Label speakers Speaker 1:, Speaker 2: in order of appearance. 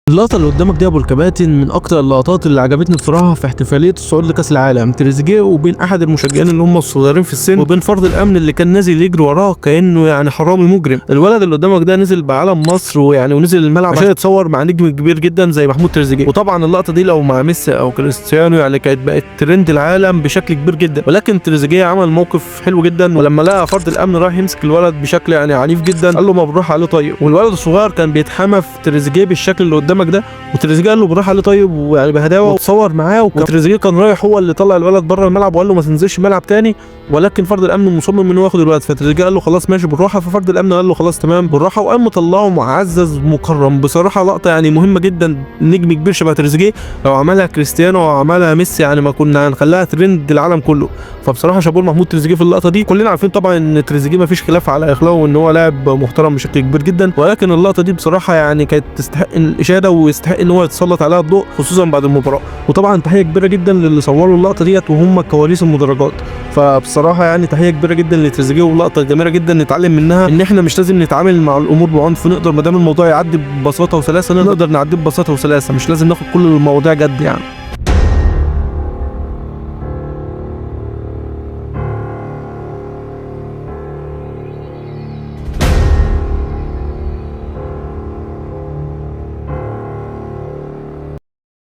Speaker 1: اللقطة اللي قدامك دي يا ابو الكباتن من اكتر اللقطات اللي عجبتني بصراحة في احتفالية الصعود لكأس العالم. تريزيجيه وبين احد المشجعين اللي هم الصغيرين في السن وبين فرد الامن اللي كان نازل يجري وراه كأنه يعني حرامي مجرم. الولد اللي قدامك ده نزل بعلم مصر ويعني ونزل الملعب عشان يتصور مع نجم كبير جدا زي محمود تريزيجيه. وطبعا اللقطة دي لو مع ميسي او كريستيانو يعني كانت بقت ترند العالم بشكل كبير جدا، ولكن تريزيجيه عمل موقف حلو جدا، ولما لقى فرد الامن راح يمسك الولد بشكل يعني عنيف جدا قال له مبروك عليه طيب. والولد الصغير كان بيتحمى في تريزيجيه بالشكل اللي قدامك ده، وتريزيجيه قال له بالراحة عليه طيب ويعني بهداوه وتصور معاه. وتريزيجيه كان رايح هو اللي طلع الولد بره الملعب وقال له ما تنزلش الملعب تاني، ولكن فرد الامن مصمم ان هو ياخد الولد. فتريزيجيه قال له خلاص ماشي بالراحة، ففرد الامن قال له خلاص تمام بالراحة، وقام مطلعه معزز مكرم. بصراحة لقطة يعني مهمة جدا، نجم كبير شبه تريزيجيه لو عملها كريستيانو او عملها ميسي يعني ما كنا هنخليها ترند العالم كله. فبصراحة شابوه محمود تريزيجيه في اللقطة دي. كلنا عارفين طبعا ان تريزيجيه ما فيش خلاف على اخلاقه وان هو لاعب محترم بشكل كبير جدا، ولكن اللقطة دي بصراحة يعني كانت تستحق الاشادة ويستحق ان هو يتسلط عليها الضوء خصوصا بعد المباراة. وطبعا تحية كبيرة جدا للي صوروا اللقطة ديت وهم كواليس المدرجات. فبصراحة يعني تحية كبيرة جدا لتريزيجيه، ولقطه جميلة جدا نتعلم منها ان احنا مش لازم نتعامل مع الامور بعنف، نقدر ما دام الموضوع يعدي ببساطة وسلاسه نقدر نعديه ببساطة وسلاسه، مش لازم ناخد كل المواضيع جد يعني.